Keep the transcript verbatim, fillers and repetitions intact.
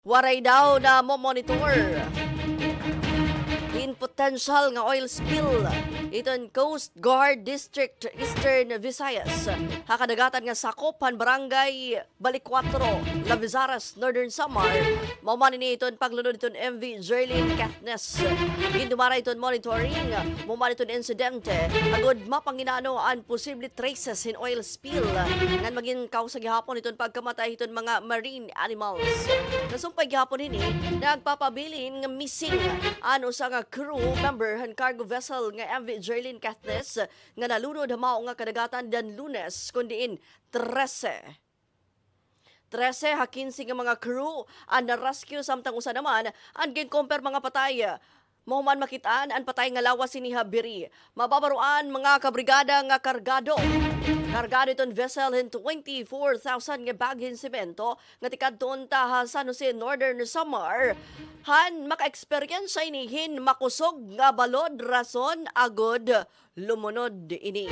Waray daw namomonitor hin potential nga oil spill iton Coast Guard District, Eastern Visayas, ha kadagatan nga sakop han Barangay Balicuatro, Lavezaras, Northern Samar. Mao man ini iton paglunod iton M V Jerlyn Cathnes. Gindumara iton monitoring human iton insidente agod mapanginano an posible traces hin oil spill ngan magin kawsa gihapon iton pagkamatay hiton mga marine animals. Nasumpay gihapon hini, nagpapabilin nga missing an usa nga crew member han cargo vessel nga M V Jerlyn Cathnes nga nalunod ha mao nga kadagatan nidan Lunes, kun diin trese. Trese ha kinse nga mga crew an na-rescue, samtang usa naman an ginkumpirma nga patay. Mahuman makit-an an patay nga lawas hini ha biri. Mababaroan, mga kabrigada, nga kargado. Kargado iton vessel hin twenty-four thousand nga bag hin semento nga tikadto unta ha San Jose, Northern Samar. Han makaeksperyensya ini hin makusog nga balod, rason agod lumunod ini.